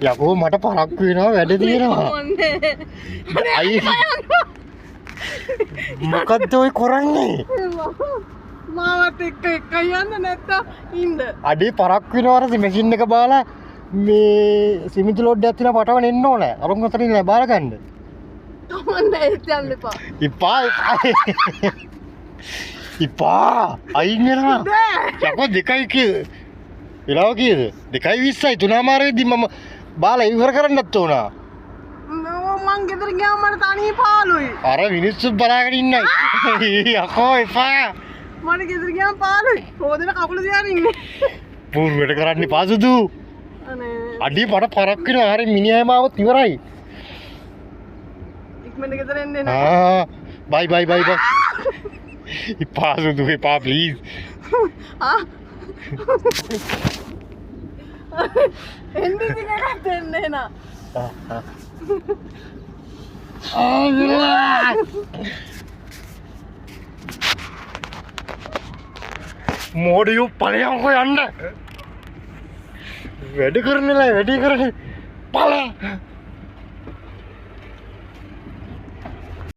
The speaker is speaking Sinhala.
යකෝ මට පරක්කු වෙනවා, වැඩ තියෙනවා. අයි, මොකද්ද ඔය කරන්නේ? මාවත් එක්ක එක්කයි යන්න, නැත්තම් ඉන්න. අඩේ පරක්කු වෙනවා. අර මැෂින් එක බාලා මේ සිමෙන්ති ලෝඩ් එකක් තියෙනවා, පටවන එන්න ඕන. අරුන් අතරින් නෑ බාර ගන්න. කමන්නේ, ඒත් යන්න එපා. එපා එපා, අයින් වෙනවා. යකෝ 2යි කිය වෙලාව කීයද? 2:20යි. 3:30 වෙද්දි මම බාලා ඉවර කරන්නත් ඕන. මං ගෙදර ගියාම මට තනිය පාළුයි. අර මිනිස්සු බලාගෙන ඉන්නයි. යකෝ එපා. මට ගෙදර ගියාම පාළුයි. රෝදෙන කකුල තියාගෙන ඉන්නේ. පූර්වට කරන්න එපා සුදු. අනේ. අඩේ මට පරක් වෙනවා. හරි, මිනිහාම ආවොත් ඉවරයි. ඉක්මනට ගෙදර එන්න එන. ආ බයි බයි බයි බයි. එපා සුදු, එපා ප්ලීස්. ආ එන්න ඉතින්, එකක් දෙන්න එන. මෝඩියෝ ඵලයන්කෝ, යන්න. වැඩ කරන වෙලාවේ වැඩේ කරන්නේ ඵල.